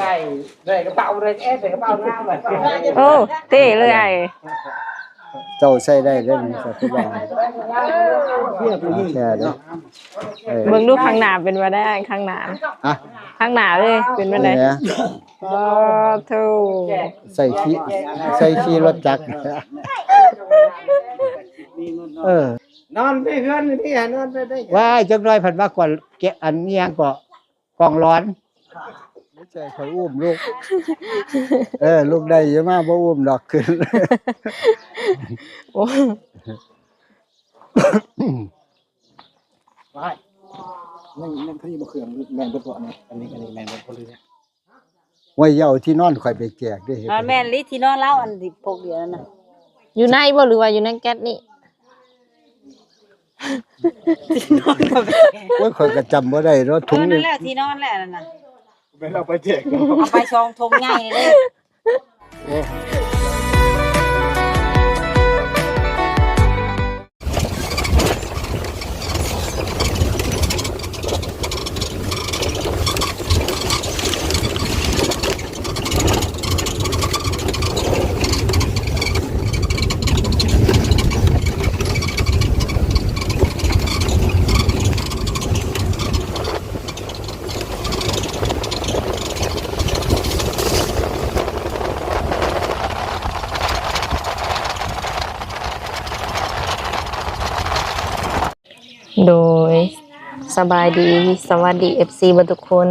ໃສ່ ໃສ່ກະເປົາເລີຍ ເອີ ໃສ່ກະເປົາງາມ ໂອ້ ເທ່ເລີຍອ້າຍ. ເຈົ້າໃສ່ໄດ້ເດີນີ້ ເຈົ້າຄືວ່າ ແທ້ເດີ. ເອີ ເບິ່ງດູຂ້າງໜ້າເປັນວ່າໃດ ຂ້າງໜ້າ ຮະ ຂ້າງໜ້າເລີຍເປັນວ່າໃດ? ນີ້ນະ ໂອ້ໂທ້ ໃສ່ຂີ່ ໃສ່ຂີ່ລົດຈັກ ເອີ ນອນໃນເຮືອນນີ້ ນອນໄດ້ ໄດ້ ວ້າຍ ຈັກໜ້ອຍພັດວ່າກ່ອນ ແກະ ອັນອີ່ຫຍັງເກາະ ກ່ອງຫຼອນ ບໍ່ໃຊ່ຂ້ອຍອຸ້ມລູກ ເອີ ລູກໄດ້ຢູ່ ມາບໍ່ອຸ້ມດອກ ຂຶ້ນ ໂອ້ ວ້າຍ ຍັງ ຍັງພໍດີບໍ່ ເຄື່ອງແມ່ນເບິດບໍ່ ອັນນີ້ ອັນນີ້ ອັນນີ້ແມ່ນເບິດບໍ່ ຫຼື ໂອ້ຍ ຢ່າເອົາທີ່ນອນຂ້ອຍໄປແຈກເດ້ ເອີ ແມ່ນລີ ທີ່ນອນລາວອັນທີ່ພວກດຽວນັ້ນນະ ຢູ່ໃນບໍ່ ຫຼືວ່າຢູ່ໃນແກັດນີ້? ໂອ້ຍ ຂ້ອຍກໍຈຳບໍ່ໄດ້ເນາະ ເອີ ຖົງນີ້ ນັ້ນແຫຼະ ທີ່ນອນແຫຼະນັ້ນນະ ແມ່ນເອົາໄປແຈກ ເອົາໄປສອງຖົງໃຫຍ່ເລີຍ. ໂດຍ ສະບາຍດີ ສະຫວັດດີ ເອັຟຊີ ເບິດທຸກຄົນ.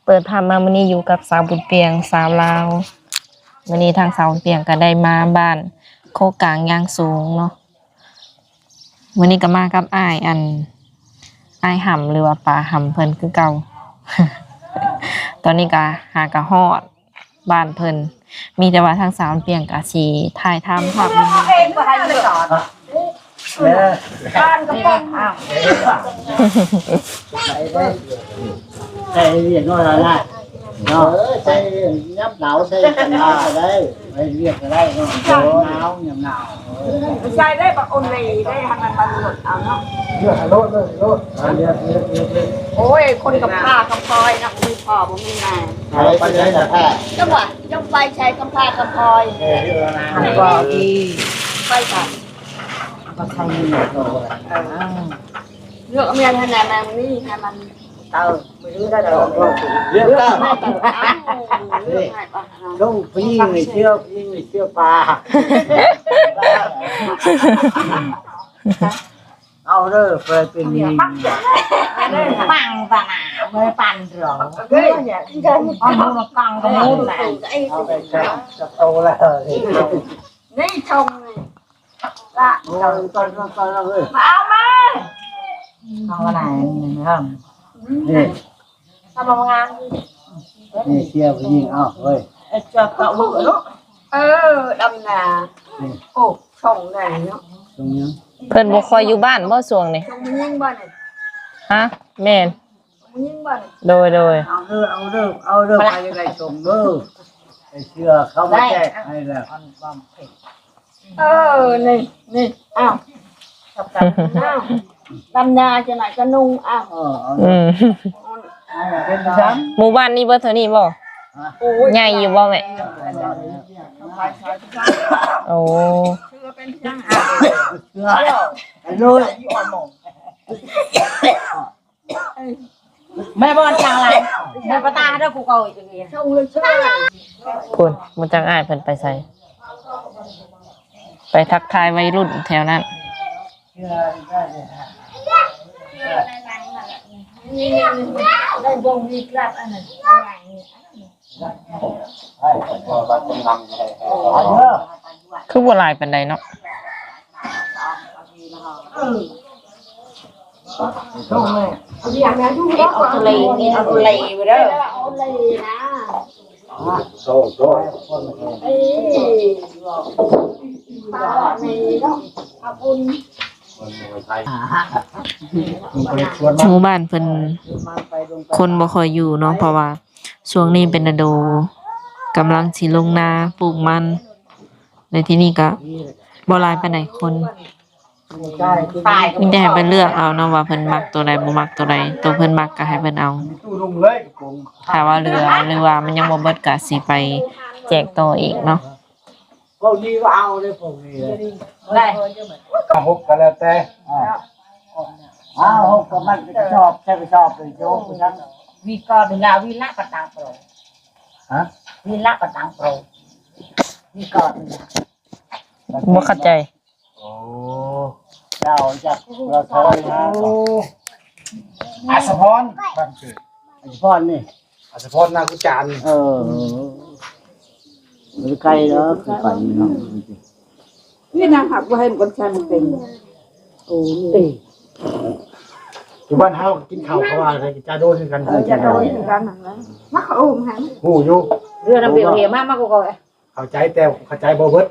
ເປີດພາບມາມື້ນີ້ຢູ່ກັບສາວບຸນປຽງ ສາວລາວ. ມື້ນີ້ທາງສາວບຸນປຽງກໍໄດ້ມາບ້ານໂຄກາງຢ່າງສູງເນາະ. ມື້ນີ້ກໍມາກັບອ້າຍ ອັນ ອ້າຍຫຳ ຫຼືວ່າປາຫຳເພິ່ນຄືເກົ່າ. ຕອນນີ້ກໍຫາກະຮອດ ບ້ານເພິ່ນ ມີແຕ່ວ່າທາງສາວປຽງກະຊິຖ່າຍທຳພາບ ເອີ ໃສ່ວຽກໜ້ອຍລະນະ ເນາະ ເອີ ໃສ່ຍາມໜາວ ໃສ່ກັນໜາວກໍໄດ້ ໄປວຽກກໍໄດ້ເນາະ ຍາມໜາວ ຍາມໜາວ ໃສ່ໄດ້ບັກໂອນເລໄດ້ ໃຫ້ມັນ ມັນເລືອກເອົາເນາະ ເລືອກເອົາໂລດ ເລືອກເອົາໂລດ ເລືອກ ເລືອກ ເລືອກ ໂອ້ຍ ຄົນກຳພ້າກຳພອຍເນາະ ບໍ່ມີພໍ່ບໍ່ມີແມ່ ໄປໃສລະ ຈັ່ງຫວະ ຍັງໄປໃສກຳພ້າກຳພອຍ ເອີ ເລືອກເອົານະ ມັນກໍດີ ໄປກັນ ກໍໃສ່ເລືອກເອົາ ເອີ ເລືອກເອົາແມ່ນໃຫ້ແນ່ ແມ່ນນີ້ໃຫ້ມັນ ເອີ ບໍ່ຮູ້ໄດ້ດອກ ເລືອກເອົາ ເລືອກເອົາ ເລືອກໃຫ້ປະ ລົງຜູ້ຍິງນີ້ເຊື່ອ ຜູ້ຍິງນີ້ເຊື່ອປາ ເອົາເດີ ເພິ່ນເປັນມີ ປັງຕາໜາ ບໍ່ໄດ້ປັນດອກ ເອີ ເອົາໝູນະກັງກັບໝູນະ ເອົາໄປຈັບໂຕແລ້ວ ນີ້ຊົງນີ້ ລະ ໂອ້ຍ ຕາຍ ຕາຍ ຕາຍແລ້ວເວີຍ ມາເອົາມາ ເອົາມາໄດ້ນີ້ ນີ້ ທຳມາງານ ນີ້ເຊຍຜູ້ຍິງ ເອົາເວີຍ ເອີ ຈັບກະອຸເນາະ ເອີ ດຳນາ ນີ້ ໂອ້ ຊົງໄດ້ເນາະ ຊົງຫຍັງ ເພິ່ນບໍ່ຄ່ອຍຢູ່ບ້ານບໍ່ຊ່ວງນີ້ ຊົງຜູ້ຍິງບໍ່ນີ້ ຮະ ແມ່ນ ຜູ້ຍິງບໍ່ນີ້ ໂດຍ ໂດຍ ເອົາເດີ ເອົາເດີ ເອົາເດີ ໄປໄດ້ຊົງເດີ ໄອ້ເສື້ອເຂົາມາແຈກໃຫ້ແລ້ວ ເອີ ນີ້ ນີ້ ອ້າວ ດຳນາຈັ່ງໃດກໍນຸ່ງ ອ້າວ ເອີ ເອົາເດີ ອືມ ເປັນຫຍັງ ໝູ່ບ້ານນີ້ເບິດເທົ່ານີ້ບໍ່? ໂອ້ຍ ໃຫຍ່ຢູ່ບໍ່ແມ່? ໂອ້ ເສື້ອເປັນຫຍັງ ອ້າວ ເສື້ອ ໄອ້ໂລຍ ແມ່ບໍ່ຈັງລະ ແມ່ປະຕາເດີ ກູເກົາອີກ ພຸ້ນ ບໍ່ຈັກອ້າຍເພິ່ນໄປໃສ ໄປທັກທາຍໄວລຸ້ນແຖວນັ້ນ ຄືບໍ່ຫຼາຍປານໃດເນາະ. ເຮັດອອກທະເລ ເຮັດອອກທະເລໄປເດີ ໝູ່ບ້ານເພິ່ນຄົນບໍ່ຄ່ອຍຢູ່ເນາະ ເພາະວ່າຊ່ວງນີ້ເປັນລະດູກຳລັງຊິລົງນາປູກມັນ ໃນທີ່ນີ້ກະບໍ່ຫຼາຍປານໃດຄົນ. ມີແຕ່ໃຫ້ເພິ່ນເລືອກເອົາເນາະ ວ່າເພິ່ນມັກໂຕໃດ ບໍ່ມັກໂຕໃດ ໂຕເພິ່ນມັກກໍໃຫ້ເພິ່ນເອົາ. ຖ້າວ່າເຫຼືອ ຫຼືວ່າມັນຍັງບໍ່ເບິດ ກໍຊິໄປແຈກຕໍ່ອີກເນາະ. ເວົ້າດີກໍເອົາເດ້ພວກນີ້ເດ້ ໄດ້ ຫົກກໍແລ້ວແຕ່ ອ່າ ຫົກກໍມັນກະສອບ ໃສ່ກະສອບເລີຍ ຈະຫົກໄປຊັ້ນ. ວິກອນລາວ ວິລະປະຕັງໂປ ຮະ ວິລະປະຕັງໂປ ວິກອນ ບໍ່ເຂົ້າໃຈ. ໂອ້ ລາວຈາກ ລາວຖອຍມາ ອັດສະພອນ ບ້ານເກີດ ອັດສະພອນນີ້ ອັດສະພອນນາຄູຈານ. ເອີ ບໍ່ໄກດອກ ຄືກັນເນາະ. ນີ້ນາງຫາກບໍ່ເຫັນຄົນໃຊ້ມັນເປັນ. ໂອ້ ນີ້ ຢູ່ບ້ານເຮົາກິນເຂົ້າເຂົາວ່າໃສ່ຈາໂດນຄືກັນ. ເອີ ຈາໂດນຄືກັນຫັ້ນແຫຼະ ມັກເຂົາໂອ້ມຫັ້ນ ຮູ້ຢູ່ ເຮືອນນຳເບວເຮມາ ມາກໍ ເຂົ້າໃຈ ແຕ່ເຂົ້າໃຈບໍ່ເບິດ.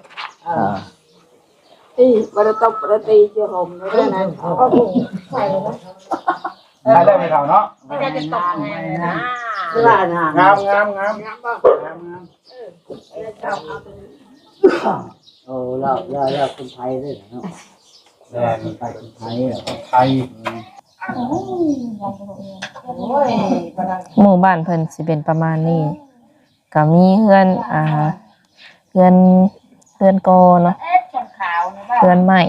ເອີ ຕີ ບໍ່ໄດ້ຕົບ ບໍ່ໄດ້ຕີ ເຈົ້າຫົ່ມເດ້ນະ. ໃສ່ແລ້ວແມ່ເຖົ້າເນາະ ບໍ່ໄດ້ຈະຕົບແຮງເລີຍນະ. ຄືວ່ານະ ງາມ ງາມ ງາມ ງາມບໍ່ ງາມ ງາມ. ໂອ້ ລາວ ລາວ ລາວຄົນໄທເດ້ເນາະ. ແມ່ນ ຄົນໄທ ຄົນໄທ ຄົນໄທ. ໂອ້ຍ ໝູ່ບ້ານເພິ່ນຊິເປັນປະມານນີ້. ກໍມີເຮືອນ ອ່າ ເຮືອນ ເຮືອນກໍເນາະ ເຮືອນໄມ້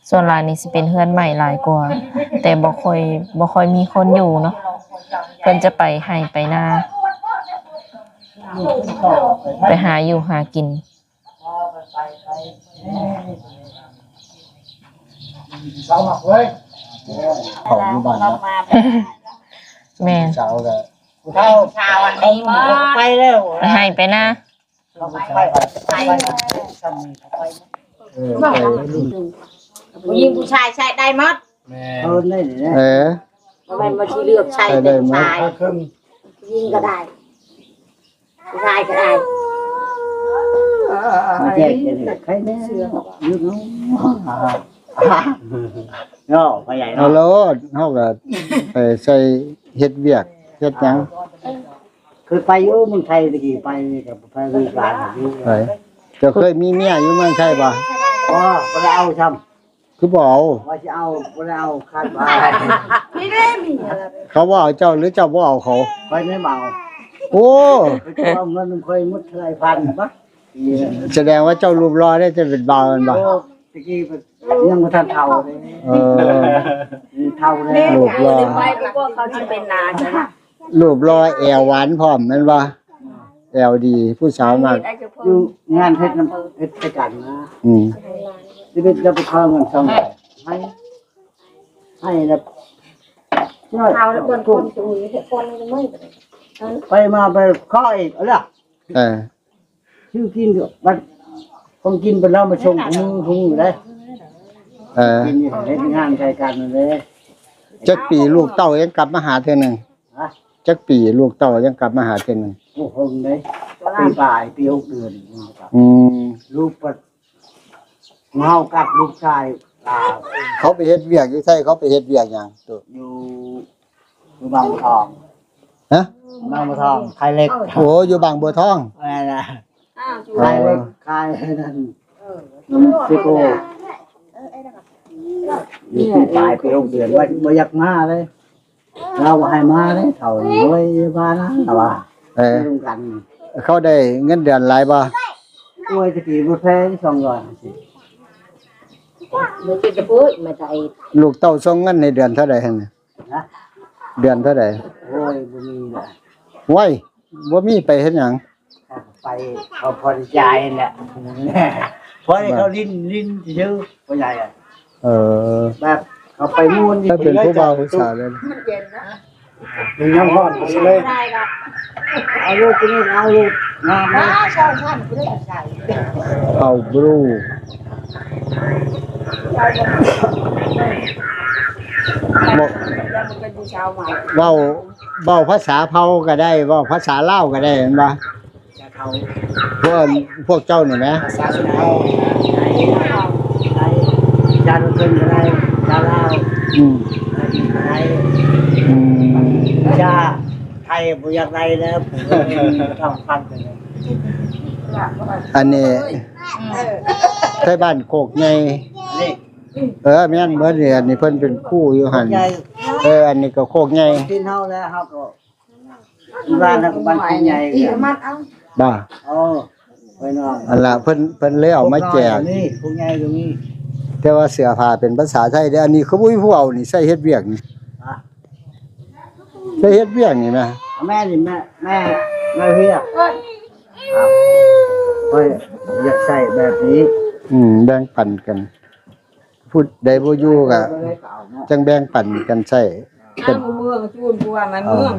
ສ່ວນຫຼາຍນີ້ຊິເປັນເຮືອນໄມ້ຫຼາຍກວ່າ ແຕ່ບໍ່ຄ່ອຍ ບໍ່ຄ່ອຍມີຄົນຢູ່ເນາະ. ເພິ່ນຈະໄປໄຮ່ໄປນາ ໄປຫາຢູ່ຫາກິນ. ເຂົາຢູ່ບ້ານເນາະ ແມ່ນ ສາວກໍ ຜູ້ເຖົ້າ ຜູ້ສາວອັນນີ້ບໍ່ ໄປແລ້ວ ໄປໄຮ່ໄປນາ ໄປ ໄປ ໄປ ເອີ ໄປ ຜູ້ຍິງຜູ້ຊາຍໃຊ້ໄດ້ໝົດ. ແມ່ນ ເອີ ບໍ່ແມ່ນວ່າຊິເລືອກໃຊ້ແຕ່ຜູ້ຊາຍ ຜູ້ຍິງກໍໄດ້ ຜູ້ຊາຍກໍໄດ້ ມາແຈກກັນໃຄແນ່ເນາະ ເນາະ ພໍ່ໃຫຍ່ເນາະ. ເອົາໂລດ ເຮົາກໍໄປໃສ່ເຮັດວຽກເຮັດຫຍັງ. ເຄີຍໄປຢູ່ເມືອງໄທຕະກີ້ ໄປກັບໄປບໍລິການຢູ່. ໄປ ເຈົ້າເຄີຍມີເມຍຢູ່ເມືອງໄທບໍ່? ບໍ່ ບໍ່ໄດ້ເອົາຊ້ຳ. ຄືບໍ່ເອົາ? ວ່າຊິເອົາ ບໍ່ໄດ້ເອົາ ຄາດວ່າ ນີ້ເດ້ມີ ເຂົາບໍ່ເອົາເຈົ້າ ຫຼືເຈົ້າບໍ່ເອົາເຂົາ? ຂ້ອຍແມ່ນເອົາ. ໂອ້ ເຂົາເຈົ້າເອົາເງິນນຳຂ້ອຍໝົດເທົ່າໃດພັນບາດ. ສະແດງວ່າເຈົ້າຮູບຫຼໍ່ເດ້ ເຈົ້າເປັນບ່າວແມ່ນບໍ່? ໂອ້ ຕະກີ້ຍັງບໍ່ທັນເຖົ້າເດ້. ເອີ ເຖົ້າແລ້ວ ຮູບຫຼໍ່ ໄປບໍ່ພວກເຂົາຊິເປັນໜ້າຊັ້ນນະ. ຮູບຫຼໍ່ແອວຫວານພ້ອມແມ່ນບໍ່? ແອວດີ ຜູ້ສາວມັກ ຢູ່ງານເຮັດນຳ ເຮັດໃສ່ກັນນະ. ອືມ ຊິເປັນຈະໄປຂໍເງິນຊ່ອງໃດ ໃຫ້ ໃຫ້ແລ້ວ ເອົາແລ້ວເບິ່ງຄົນ ໄປມາໄປຂໍອີກເອົາລະ. ເອີ ຊື້ກິນຢູ່ ບັດຂອງກິນເພິ່ນເອົາມາສົ່ງຄູ່ມື້ ຄູ່ມື້ເດ້. ເອີ ກິນຢູ່ ເຮັດງານໃສ່ກັນນັ້ນເດ້. ຈັກປີລູກເຕົ້າຍັງກັບມາຫາເທື່ອໜຶ່ງ? ຮະ? ຈັກປີລູກເຕົ້າຍັງກັບມາຫາເທື່ອໜຶ່ງ? ໂອ້ ເຫິງເດ້ ປີປາຍ ປີຫົກເດືອນ. ອືມ ລູກປະ ເຮົາກັບລູກຊາຍ ອ່າ ເຂົາໄປເຮັດວຽກຢູ່ໃສ? ເຂົາໄປເຮັດວຽກຫຍັງ? ຢູ່ ຢູ່ບາງບົວທອງ. ຮະ? ບາງບົວທອງ ຂາຍເຫຼັກ. ໂອ້ ຢູ່ບາງບົວທອງ. ແມ່ນລະ. ຂາຍເຫຼັກ ຂາຍນັ້ນ ເອີ ນຳຊິໂກ ຢູ່ປີປາຍ ປີຫົກເດືອນ ວ່າບໍ່ຢາກມາເລີຍ. ລາວບໍ່ໃຫ້ມາເດ້ ເຖົ້າ ໂອ້ຍ ມານະ ລາວວ່າ. ເອີ ຢູ່ນຳກັນ ເຂົາໄດ້ເງິນເດືອນຫຼາຍບໍ່? ໂອ້ຍ ຕະກີ້ບໍ່ແພງ ສອງຮ້ອຍຫ້າສິບ. ລູກເຕົ້າສົ່ງເງິນໃຫ້ເດືອນເທົ່າໃດຫັ້ນນະ? ຮະ? ເດືອນເທົ່າໃດ? ໂອ້ຍ ບໍ່ມີລະ. ໄວ້ ບໍ່ມີໄປເຮັດຫຍັງ? ໄປເຂົາຜ່ອນຄາຍຫັ້ນແຫຼະ ພໍໃຫ້ເຂົາຫຼິ້ນ ຫຼິ້ນຊື່ໆ ພໍ່ໃຫຍ່ອະ. ເອີ ແບບເຂົາໄປມ່ວນ ເປັນຜູ້ບ່າວຜູ້ສາວເລີຍ. ມັນເຢັນນະ ມັນຍັງຮ້ອນຢູ່ເລີຍ. ເອົາລູກນີ້ ເອົາລູກງາມເລີຍ. ເອົາບຣູ ເວົ້າ ເວົ້າພາສາເຜົ່າກໍໄດ້ ເວົ້າພາສາລາວກໍໄດ້ ແມ່ນບໍ່? ພວກ ພວກເຈົ້ານີ້ແໝ່ ພາສາຊົນເຜົ່າ ໄທ ໄທ ພາສາເພິ່ນກໍໄດ້ ພາສາລາວ ອືມ ໄທ ອືມ ພາສາໄທບໍ່ຢາກໄດ້ແລ້ວ ທ່ອງຟັງໄປເລີຍ. ອັນນີ້ ອືມ ໄທບ້ານໂຄກໃຫຍ່ ນີ້ ເອີ ແມ່ນເບິດນີ້ ອັນນີ້ເພິ່ນເປັນຄູຢູ່ຫັ້ນ ໃຫຍ່ ເອີ ອັນນີ້ກໍໂຄກໃຫຍ່ ຖິ່ນເຮົາແລ້ວ ເຮົາກໍ ບ້ານເຮົາກໍບ້ານໂຄກໃຫຍ່ຄືກັນ ບໍ່ ເອີ ໄປນອນ ອັນລະ ເພິ່ນ ເພິ່ນເລີຍເອົາມາແຈກ ໂຄກນ້ອຍກໍມີ ໂຄກໃຫຍ່ກໍມີ ແຕ່ວ່າເສື້ອຜ້າເປັນພາສາໄທເດ້ ອັນນີ້ຄືບໍ່ມີຜູ້ເອົານີ້ ໃຊ້ເຮັດວຽກນີ້ ຮະ ໃຊ້ເຮັດວຽກນີ້ແມະ ແມ່ນີ້ແມ່ ແມ່ ແມ່ວຽກ ຂ້ອຍຢາກໃຊ້ແບບນີ້ ອືມ ແບ່ງປັນກັນ ຜູ້ໃດບໍ່ຢູ່ກໍຈັ່ງແບ່ງປັນກັນໃຊ້ ເອົາເມືອງຈູນກວ່າໃນເມືອງ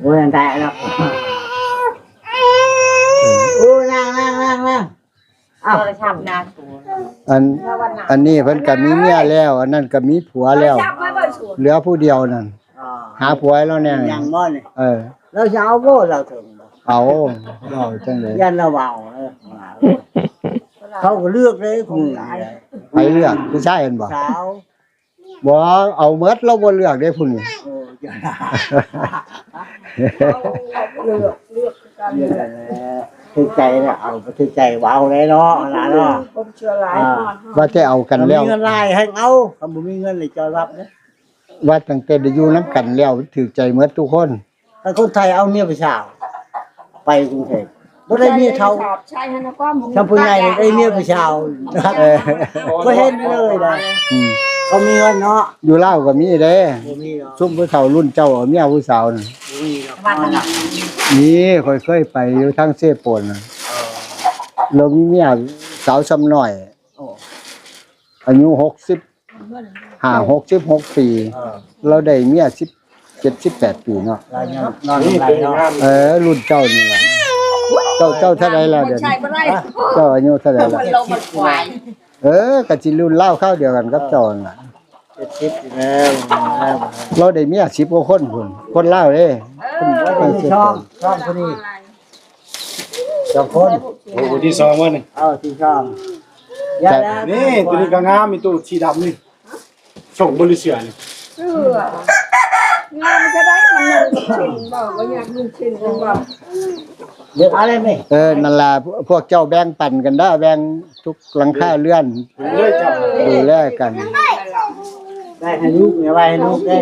ໂອ້ຍ ໄດ້ແລ້ວ ໂອ້ ນັ່ງໆໆໆ ເອົາ ໂທລະສັບນາໂຕ ອັນ ອັນນີ້ເພິ່ນກໍມີເມຍແລ້ວ ອັນນັ້ນກໍມີຜົວແລ້ວ ໂທລະສັບມາເບິ່ງສູນ ເຫຼືອຜູ້ດຽວນັ້ນ ອໍ ຫາຜົວໃຫ້ລາວແດ່ ຍັງບໍ່ນີ້ ເອີ ລາວຊິເອົາບໍ່ ລາວເຖິງບໍ່ ເອົາ ເວົ້າຈັ່ງໃດ ຢ້ານລາວເວົ້າເດີ ເຂົາກໍເລືອກເດ້ຜູ້ນີ້ ໃຜເລືອກ ຜູ້ຊາຍຫັ້ນບໍ່ ສາວ ບໍ່ ເອົາໝົດ ລາວບໍ່ເລືອກເດ້ຜູ້ນີ້ ໂອ້ ເລືອກ ເລືອກຄືກັນ ເລືອກກັນແຫຼະ ຖືກໃຈແລ້ວເອົາ ບໍ່ຖືກໃຈເວົ້າໄດ້ເນາະ ຫັ້ນນະເນາະ ຄວາມເຊື່ອຫຼາຍ ອ່າ ວ່າແຕ່ເອົາກັນແລ້ວ ມີເງິນຫຼາຍແຮ່ງເອົາ ຄັນບໍ່ມີເງິນນີ້ຈອຍວັບເດ້ ວ່າຕັ້ງແຕ່ໄດ້ຢູ່ນຳກັນແລ້ວ ຖືກໃຈໝົດທຸກຄົນ ຖ້າຄົນໄທເອົາເມຍຜູ້ສາວໄປກຸງເທບ ບໍ່ໄດ້ເມຍເຖົ້າ ຊຳຜູ້ໃຫຍ່ໄດ້ເມຍຜູ້ສາວ ເອີ ກໍເຫັນເລີຍນະ ອືມ ເຂົາມີເງິນເນາະ ຢູ່ລາວກໍມີເດ້ ບໍ່ມີເນາະ ຊຸມຜູ້ເຖົ້າລຸ້ນເຈົ້າເອົາເມຍຜູ້ສາວນະ ບໍ່ມີເນາະ ມີ ຂ້ອຍເຄີຍໄປຢູ່ທາງເຊໂປນນະ ເອີ ລາວມີເມຍສາວຊຳນ້ອຍ ໂອ້ ອາຍຸຫົກສິບ ຫ້າ ຫົກສິບຫົກປີ ເອີ ລາວໄດ້ເມຍສິບເຈັດ ສິບແປດປີເນາະ ລາວຍັງນອນນຳໄດ້ເນາະ ເອີ ລຸ້ນເຈົ້ານີ້ລະ ເຈົ້າ ເຈົ້າເທົ່າໃດລະດຽວນີ້ ເຈົ້າອາຍຸເທົ່າໃດລະ ເອີ ກໍຊິລຸ້ນລາວຄາວດຽວກັນກັບເຈົ້າຫັ້ນລະ ເຈັດສິບແລ້ວ ລາວໄດ້ເມຍສິບກວ່າຄົນພຸ້ນ ຄົນລາວເດ້ ເອີ ຄົນ ຄົນ ຄົນ ຄົນນີ້ ສອງຄົນ ໂອ້ ຜູ້ທີສອງວະນີ້ ເອີ ທີສອງ ແຕ່ ນີ້ ໂຕນີ້ກໍງາມ ມີໂຕສີດຳນີ້ ສົ່ງບໍລິເສືອນີ້ ເສືອ ງາມກໍໄດ້ ມັນນຸ່ງຊິ້ນບໍ່ ບໍ່ຢາກນຸ່ງຊິ້ນບໍ່ ເລືອກເອົາໄດ້ແມະ ເອີ ນັ້ນລະ ພວກເຈົ້າແບ່ງປັນກັນເດີ ແບ່ງທຸກຫຼັງຄາເຮືອນ ເອີ ເຈົ້າ ດູແລກັນ ໄວ້ໃຫ້ລູກ ໄວ້ໃຫ້ລູກເດ້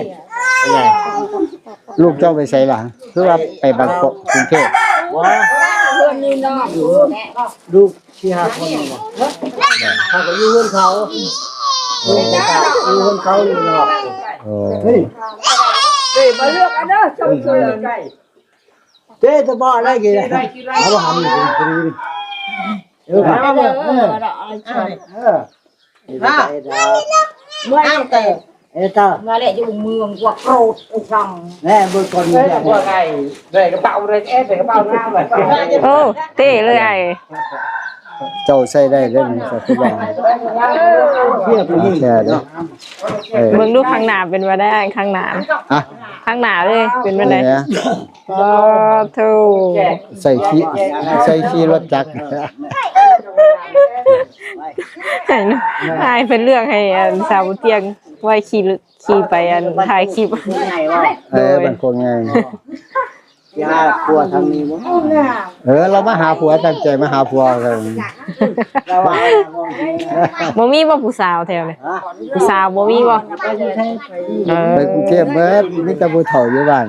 ລູກເຈົ້າໄປໃສລະ ຄືວ່າໄປບາງກອກ ກຸງເທບ ບໍ່ ເຮືອນນີ້ເນາະ ລູກ ສີ່ຫ້າຄົນນີ້ນະ ເຂົາກໍຢູ່ເຮືອນເຂົາ ເອີ ຢູ່ເຮືອນເຂົາຢູ່ນອກ ໂອ້ ເຮີ້ຍ ເອີ ມາເລືອກເອົາເດີ ເຈົ້າເຊື່ອ ເຈົ້າຈະບອກໄດ້ກີ້ ເອົາຫຳນີ້ພໍດີ ເອີ ເອີ ເອີ ເອີ ເອີ ເມື່ອຍເຕີ ເອີ ເຕີ ມາແລ້ວຢູ່ເມືອງກວ່າໂກຣດໄອ້ຊ່າງ ແນ່ເບິ່ງກ່ອນ ເອີ ເບິ່ງກ່ອນ ໄດ້ກະເປົາເລີຍ ເອີ ໄດ້ກະເປົາງາມ ໂອ້ ເທ່ເລີຍ ເຈົ້າໃຊ້ໄດ້ເດ້ ເຈົ້າຄືວ່າ ເອີ ແທ້ເດ້ ເອີ ເບິ່ງດູຂ້າງໜ້າເປັນວ່າໄດ້ ຂ້າງໜ້າ ຮະ ຂ້າງໜ້າເລີຍເປັນວ່າໄດ້ ນີ້ນະ ປາໂທ ໃສ່ຂີ່ ໃສ່ຂີ່ລົດຈັກ ໃຫ້ ໃຫ້ເພິ່ນເລືອກໃຫ້ ອັນ ສາວບົນຕຽງໄວ້ຂີ່ ຂີ່ໄປ ອັນ ຖ່າຍຄລິບ ເອີ ໂດຍ ບ້ານໂຄກໃຫຍ່ ຊິຫາຜົວທາງນີ້ບໍ່ ເອີ ລາວມາຫາຜົວ ຕັ້ງໃຈມາຫາຜົວ ລາວວ່າ ບໍ່ມີບໍ່ຜູ້ສາວແຖວນີ້ ຮະ ຜູ້ສາວບໍ່ມີບໍ່ ໄປຢູ່ໄທ ໄປຢູ່ ເອີ ໄປກຸງເທບເບິດ ມີແຕ່ຜູ້ເຖົ້າຢູ່ບ້ານ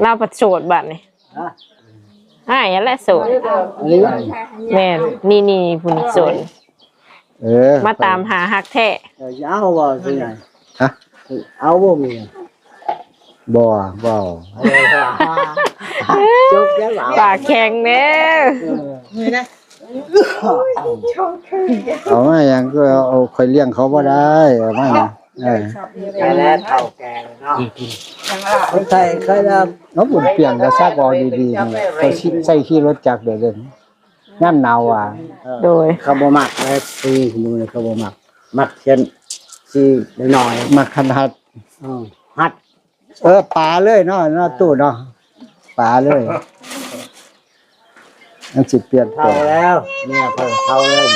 ລາວພັດໂສດບາດນີ້ ຮະ ອ້າຍຫັ້ນແຫຼະໂສດ ແມ່ນ ນີ້ໆ ຜູ້ນີ້ໂສດ ເອີ ມາຕາມຫາຮັກແທ້ ເອີ ຊິເອົາບໍ່ ຊິຫຍັງ ຮະ ຊິເອົາບໍ່ເມຍ ບໍ່ ບໍ່ເອົາ ເອີ ຈົບແລ້ວ ປາກແຂງແດ່ ເອີ ເອົາມາຫຍັງກໍເອົາ ຂ້ອຍລ້ຽງເຂົາບໍ່ໄດ້ ເອົາມາຫຍັງ ເອີ ແກ່ແລ້ວ ເຖົ້າແກ່ແລ້ວເນາະ ຄົນໄທເຄີຍລະ ເອົາບຸນປ່ຽງກະຊັກອອກດີໆ ນີ້ ກໍຊິໃຊ້ຂີ່ລົດຈັກເດີ ເດີ ຍາມໜາວວ່າ ເອີ ໂດຍ ເຂົາບໍ່ມັກເລີຍ ຜູ້ຍິງຜູ້ນີ້ເຂົາບໍ່ມັກ ມັກແຕ່ສີນ້ອຍໆ ມັກຄັນຮັດ ເອີ ຮັດ ເອີ ປາເລີຍເນາະ ເນາະ ຕູ້ເນາະ ປາເລີຍ ມັນຊິປ່ຽນແປງ ເຖົ້າແລ້ວ ເມຍຂ້ອຍເຖົ້າແລ້ວ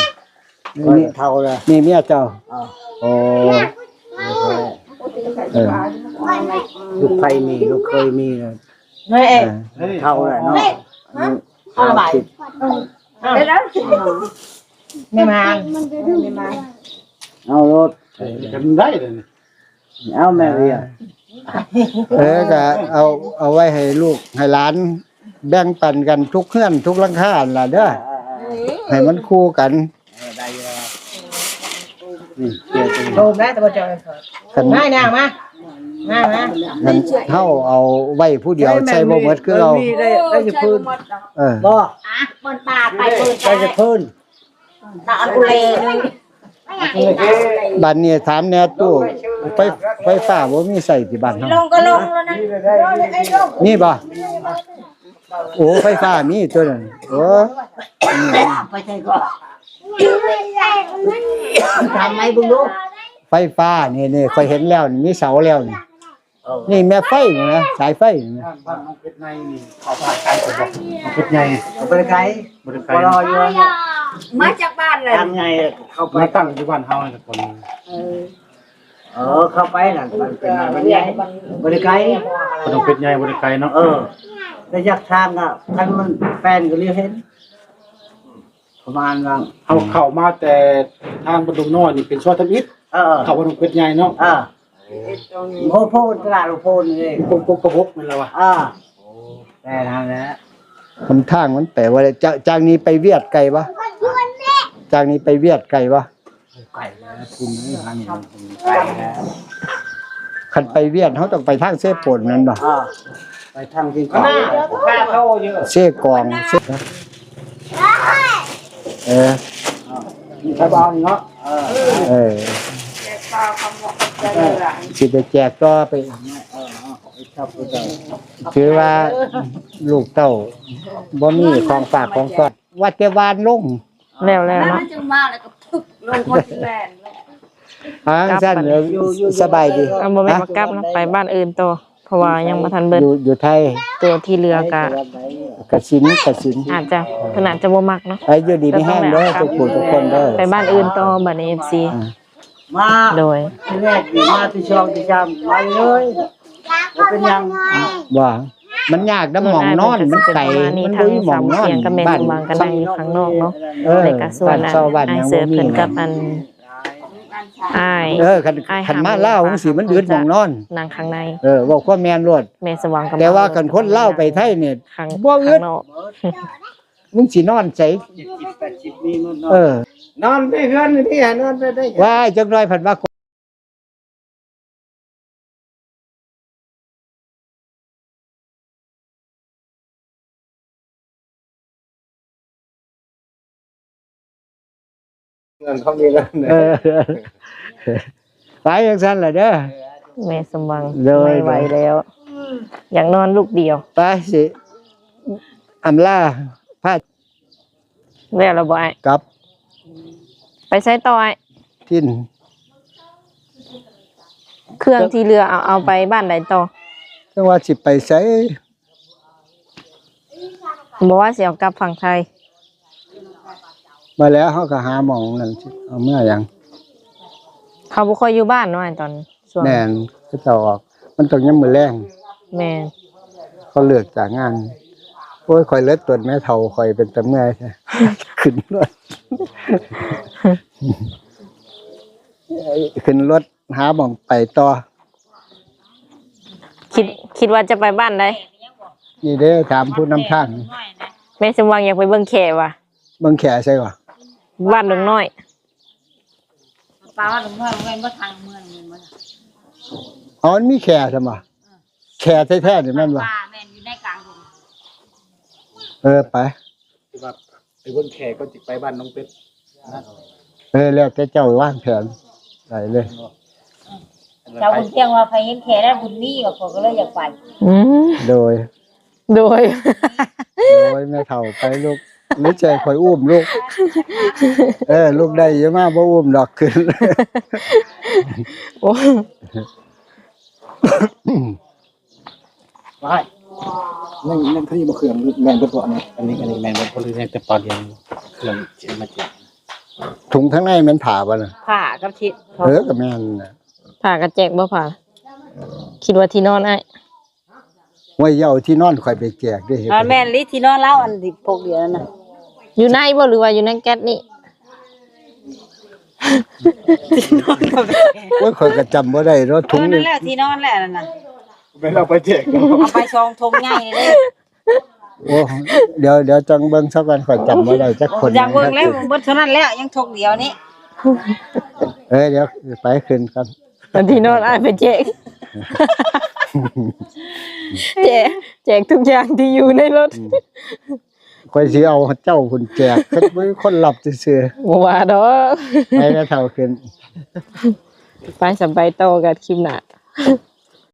ນີ້ ນີ້ເຖົ້າແລ້ວ ນີ້ເມຍເຈົ້າ ເອີ ໂອ້ ເອີ ລູກໃຜມີ ລູກເຂີຍມີ ເອີ ເຖົ້າແລ້ວເນາະ ອາຍຸຫ້າສິບ ໄດ້ແລ້ວ ແມ່ມານ ແມ່ມານ ເອົາໂລດ ເອີ ຈຳໄດ້ເລີຍນີ້ ເອົາແມ່ວຽງ ເອີ ກະເອົາ ເອົາໄວ້ໃຫ້ລູກໃຫ້ຫຼານ ແບ່ງປັນກັນທຸກເຮືອນທຸກຫຼັງຄາຫັ້ນລະເດີ ເອີ ເອີ ເອີ ໃຫ້ມັນຄູ່ກັນ ເອີ ໄດ້ຢູ່ ນີ້ ໂດມໄດ້ແຕ່ບໍ່ເຈົ້າ ຄັນ ມານາງມາ ມາ ມາ ຄັນເຮົາເອົາໄວ້ຜູ້ດຽວໃຊ້ບໍ່ໝົດຄືເຮົາ ເອີ ມີໄດ້ ໄດ້ຊິພື້ນ ເອີ ບໍ່ ມັນປາໄປເບີດ ໄດ້ຊິພື້ນ ຕາອັນກຸເລໜຶ່ງ ບາດນີ້ຖາມແດ່ຕູ້ ໄຟ ໄຟຟ້າບໍ່ມີໃຊ້ທີ່ບ້ານເຮົາ ລົງກໍລົງແລ້ວນະ ມີບໍ່? ໂອ້ ໄຟຟ້າມີຕົວນັ້ນ ໂອ້ ໄປໃສກໍ ຖາມໄມເບິ່ງດູ ໄຟຟ້ານີ້ ນີ້ ຂ້ອຍເຫັນແລ້ວນີ້ ມີເສົາແລ້ວນີ້ ເອີ ນີ້ແມ່ໄຟນີ້ນະ ສາຍໄຟນີ້ນະ ບ້ານ ບ້ານໜອງເປັດໃຫຍ່ນີ້ ເຂົ້າໄກບໍ່? ໜອງເປັດໃຫຍ່ ບໍ່ໄດ້ໄກ ບໍ່ໄດ້ໄກ ມາຈາກບ້ານເລີຍ ທາງໃຫຍ່ເຂົ້າໄປ ມາຕັ້ງຢູ່ບ້ານເຮົານີ້ກ່ອນ ເອີ ເອີ ເຂົ້າໄປນັ້ນ ມັນເປັນ ມັນໃຫຍ່ ບໍ່ໄດ້ໄກ ໜອງເປັດໃຫຍ່ບໍ່ໄດ້ໄກເນາະ ເອີ ແຕ່ຈາກທາງກໍ ຄັນມັນແປນກໍລຽວເຫັນ ປະມານວ່າ ເຮົາເຂົ້າມາແຕ່ທາງບ້ານດົງນ້ອຍນີ້ເປັນຊອຍທຳອິດ ເອີ ເຂົ້າບ້ານໜອງເປັດໃຫຍ່ເນາະ ເອີ ໂອ້ໂພນ ຕະຫຼາດໂອ້ໂພນນີ້ ກົກ ກົກກະບົກແມ່ນລະວະ ເອີ ແມ່ນຫັ້ນແຫຼະ ຫົນທາງມັນໄປບໍ່ໄດ້ ຈາກ ຈາກນີ້ໄປວຽດໄກບໍ່? ຈາກນີ້ໄປວຽດໄກບໍ່? ໄກແລ້ວ ຄຸນເອີຍ ທາງນີ້ມັນໄກແລ້ວ ຄັນໄປວຽດເຮົາຕ້ອງໄປທາງເຊໂປນແມ່ນບໍ່? ອ່າ ໄປທາງທີ່ ເຊກອງ ເຊ ເອີ ມີໃຜບໍ່ເອົານີ້ເນາະ ເອີ ເອີ ຊິໄດ້ແຈກຕໍ່ໄປ ເອີ ເອົາ ເອົາ ເອົາ ຖືວ່າລູກເຕົ້າບໍ່ມີຂອງຝາກຂອງຕ້ອນ ວ່າແຕ່ຫວ່ານລົງ ແລ້ວໆເນາະ ມັນຈຶ່ງມາແລ້ວກໍປຶກລົງຄົນແລ່ນ ອ່າ ຊັ້ນ ຢູ່ ຢູ່ ສະບາຍດີ ເອີ ບໍ່ແມ່ນວ່າກັບນະ ໄປບ້ານອື່ນຕໍ່ ເພາະວ່າຍັງບໍ່ທັນເບິດ ຢູ່ ຢູ່ໄທ ຕົວທີ່ເຫຼືອກະ ກະສິນ ກະສິນ ອາດຈະ ເພິ່ນອາດຈະບໍ່ມັກເນາະ ໄປຢູ່ດີມີແຮງເດີ ທຸກຜູ້ທຸກຄົນເດີ ໄປບ້ານອື່ນຕໍ່ ບັດນີ້ ເອັຟຊີ ອ່າ ໂດຍ ທີແລກນີ້ມາ ທີສອງ ທີສາມ ໄປເລີຍ ບໍ່ເປັນຫຍັງ ວ່າ ມັນຍາກນຳໝ່ອງນອນ ມັນໄກ ມັນບໍ່ມີໝ່ອງນອນ ບ້ານຊ່ອງ ເອີ ບ້ານເຊົາ ບ້ານຫຍັງບໍ່ມີ ເອີ ຄັນ ຄັນມາລາວຈັ່ງຊີ້ ມັນອຶດໝ່ອງນອນ ນັ່ງຂ້າງໃນ ເອີ ເວົ້າຄວາມແມ່ນໂລດ ແມ່ສະຫວ່າງ ແຕ່ວ່າຄັນຄົນລາວໄປໄທນີ້ ບໍ່ອຶດ ມຶງຊິນອນໃສ ເຈັດສິບ ແປດສິບ ມີໝົດເນາະ ເອີ ນອນໄປເຮືອນນີ້ ນອນໄປໄດ້ ວ່າຈັກໜ້ອຍພັດວ່າ ເງິນເຂົາມີແລ້ວ ເອີ ໄປຈັ່ງຊັ້ນລະເດີ ແມ່ສົມຫວັງ ໂດຍ ໄມ່ໄຫວແລ້ວ ຢາກນອນລູກດຽວ ໄປ ຊິອຳລາພາ ແລ້ວລະບໍ່ອ້າຍ? ກັບ ໄປໃສຕໍ່ອ້າຍ? ຖິ່ນ ເຄື່ອງທີ່ເຫຼືອເອົາ ເອົາໄປບ້ານໃດຕໍ່? ຈັ່ງວ່າຊິໄປໃສ? ບໍ່ວ່າຊິເອົາກັບຝັ່ງໄທ? ບໍ່ແລ້ວ ເຮົາກໍຫາໝ່ອງນັ້ນ ເອົາເມືອຫຍັງ? ເຂົາບໍ່ຄ່ອຍຢູ່ບ້ານເນາະ ຕອນຊ່ວງ ແມ່ນ ເຂົາເຈົ້າອອກ ມັນຕ້ອງຍາມມື້ແລງ ແມ່ນ ເຂົາເລີກຈາກງານ ໂອ້ຍ ຂ້ອຍເລີຍຕົນແມ່ເຖົ້າຂ້ອຍເປັນຕາເມື່ອຍແທ້ ຂຶ້ນລົດ ຂຶ້ນລົດຫາໝ່ອງໄປຕໍ່ ຄິດ ຄິດວ່າຈະໄປບ້ານໃດ? ນີ້ເດ້ ຖາມຜູ້ນຳທາງ ແມ່ສົມຫວັງຢາກໄປເບິ່ງແຂ້ຫວາ? ເບິ່ງແຂ້ໃສຫວາ? ບ້ານດົງນ້ອຍ ປາວ່າລົງມາ ແມ່ນບໍ່ທາງເມືອງແມ່ນບໍ່ລະ? ອໍ ມັນມີແຂ້ຊັ້ນບໍ່? ແຂ້ແທ້ໆນີ້ແມ່ນບໍ່? ປ່າແມ່ນຢູ່ໃນກາງດົງ ເອີ ໄປ ຄືວ່າໄປເບິ່ງແຂ້ກ່ອນ ຊິໄປບ້ານໜອງເປັດນະ ເອີ ແລ້ວແຕ່ເຈົ້າວາງແຜນ ໄດ້ເລີຍ ເຈົ້າບຸນທ່ຽງວ່າໃຜເຫັນແຂ້ແລ້ວບຸນມີ ວ່າຂ້ອຍກໍເລີຍຢາກໄປ ອືມ ໂດຍ ໂດຍ ໂດຍ ແມ່ເຖົ້າໄປລູກ ຫຼືຈະໃຫ້ຂ້ອຍອຸ້ມລູກ ເອີ ລູກໄດ້ຢູ່ມາບໍ່ອຸ້ມດອກ ຂຶ້ນ ໂອ້ ໄປ ຍັງ ຍັງ ເຂົາຍັງບໍ່ເຄື່ອງ ແມ່ນເບິດບໍ່ອັນນີ້? ອັນນີ້ ອັນນີ້ແມ່ນເບິດບໍ່ ຫຼືຍັງແຕ່ປາດຽວ ເຄື່ອງຊິເອົາມາແຈກ ຖົງທາງໃນແມ່ນຜ້າບໍ່ນະ? ຜ້າກັບຊິດ ເອີ ກໍແມ່ນນະ ຜ້າກໍແຈກບໍ່ຜ້າ ຄິດວ່າທີ່ນອນອ້າຍ ໂອ້ຍ ຢ່າເອົາທີ່ນອນຂ້ອຍໄປແຈກເດ້ ເອີ ແມ່ນລີ ທີ່ນອນລາວອັນທີ່ພວກດຽວນັ້ນນະ ຢູ່ໃນບໍ່ ຫຼືວ່າຢູ່ໃນແກັດນີ້? ໂອ້ຍ ຂ້ອຍກໍຈຳບໍ່ໄດ້ເນາະ ເອີ ຖົງນີ້ ນັ້ນແຫຼະ ທີ່ນອນແຫຼະນັ້ນນະ ແມ່ນເອົາໄປແຈກ ເອົາໄປສອງຖົງໃຫຍ່ເດ້. ໂອ້ ດຽວ ດຽວຈັ່ງເບິ່ງຊະກ່ອນ ຂ້ອຍຈຳບໍ່ໄດ້ຈັກຄົນ ຢາກເບິ່ງແລ້ວ ເບິດເທົ່ານັ້ນແລ້ວ ຍັງຖົງດຽວນີ້. ເອີ ດຽວໄປຂຶ້ນກ່ອນ ອັນທີ່ນອນອ້າຍໄປແຈກ ແຈກ ແຈກທຸກຢ່າງທີ່ຢູ່ໃນລົດ. ອືມ ຂ້ອຍຊິເອົາເຈົ້າພຸ້ນແຈກ ເພິ່ນບໍ່ມີຄົນຮັບຊື່ໆ. ບໍ່ວ່າດອກ ໄປແລ້ວເຖົ້າຂຶ້ນ ໄປ ສຳໄປຕໍ່ກັນຄລິບໜ້າ.